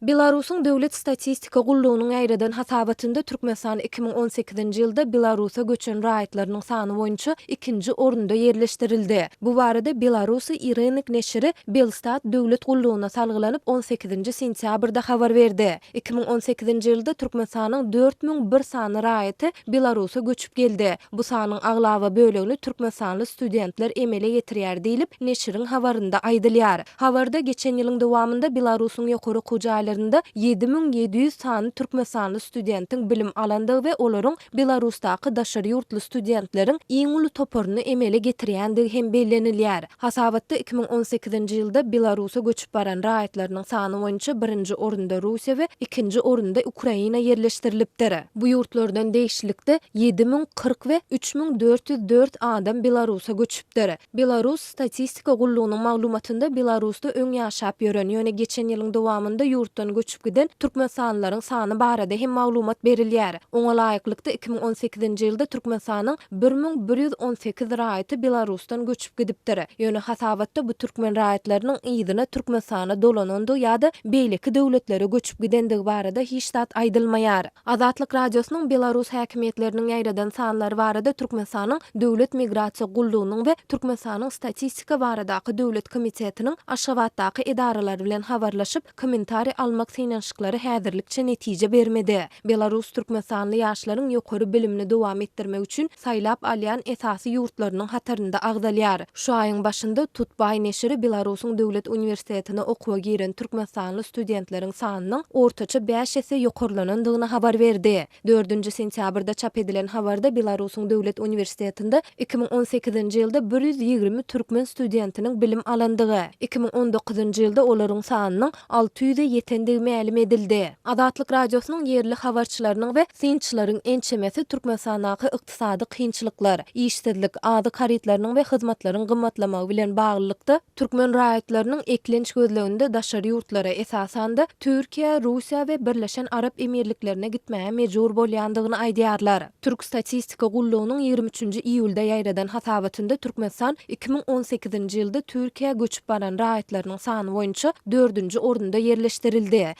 Belarusyň Döwlet statistika gullugynyň ýaýradan hasabatynda Türkmenistan 2018-nji ýylda Belarusa göçen raýatlarynyň sany boýunça ikinji orunda ýerleşdirildi. Bu barada Belarusy i Rynok neşiri Belstat döwlet gullugyna salgylanyp, on sekizinji sentýabrda habar berdi. 2018-nji ýylda Türkmenistanyň 4001 sany raýaty Belarusa göçüp geldi. Bu sanyň aglaba bölegini türkmenistanly studentler emele getirýär diýlip, neşiriň habarynda aýdylýar. Habarda geçen ýylyň dowamynda Belarusyň ýokary okuw jaýlarynda 7700 sany türkmenistanly studentiň bilim alandygy we olaryň Belarusdaky daşary ýurtly studentleriň iň uly toparyny emele getirýändigi hem bellenilýär. Hasabatda 2018-nji ýylda Belarusa göçüp baran raýatlarynyň sany boýunça birinji orunda Russiýa we ikinji orunda Ukraina ýerleşdirilipdir. Bu ýurtlardan degişlilikde 7040 we 3404 adam Belarusa göçüpdir. Belarus statistika gullugynyň maglumatynda Belarusda öň ýaşap ýören, ýöne geçen ýylyň dowamynda ýurtdan göçüp giden türkmenistanlylaryň sany barada hem maglumat berilýär. Oňa laýyklykda, 2018-nji ýylda Türkmenistanyň 1118 raýaty Belarusdan göçüp gidipdir. Ýöne hasabatda bu türkmen raýatlarynyň yzyna Türkmenistana dolanandygy ýa-da beýleki döwletlere göçüp gidendigi barada hiç zat aýdylmaýar. Azatlyk Radiosynyň belarus häkimiýetleriniň ýaýradan sanlary barada Türkmenistanyň Döwlet migrasiýa gullugynyň we Türkmenistanyň Statistika baradaky döwlet komitetiniň Aşgabatdaky edaralary bilen habarlaşyp, kommentariý almak synanyşyklary häzirlikçe netije bermedi. Belarus türkmenistanly ýaşlaryň ýokary bilimini dowam etdirmek üçin saýlap alýan esasy ýurtlarynyň hatarynda agzalýar. Şu aýyň başynda Tutbaý neşiri Belarusyň döwlet uniwersitetine okuwa giren türkmenistanly studentleriň sanynyň ortaça bäş esse ýokarlanandygyny habar berdi. Dördünji sentýabrda çap edilen habarda Belarusyň döwlet uniwersitetinde 2018-nji ýylda 120 türkmen studentiniň bilim alandygy, 2019-njy ýylda olaryň sanynyň 600-e ýetendigi mälim edildi. Azatlyk Radiosynyň ýerli habarçylarynyň we synçylaryň ençemesi Türkmenistandaky ykdysady kynçylyklar, işsizlik, azyk harytlarynyň we hyzmatlaryň gymmatlamagy bilen baglylykda, türkmen raýatlarynyň eklenç gözleginde daşary ýurtlara, esasan-da, Türkiýä, Russiýa we Birleşen Arap Emirliklerine gitmäge mejbur bolýandygyny aýdýarlar. Türk statistika gullugynyň 23-nji iýulda ýaýradan hasabatynda Türkmenistan 2018-nji ýylda Türkiýä göçüp baran raýatlarynyň sany boýunça dördünji orunda ýerleşdirildi.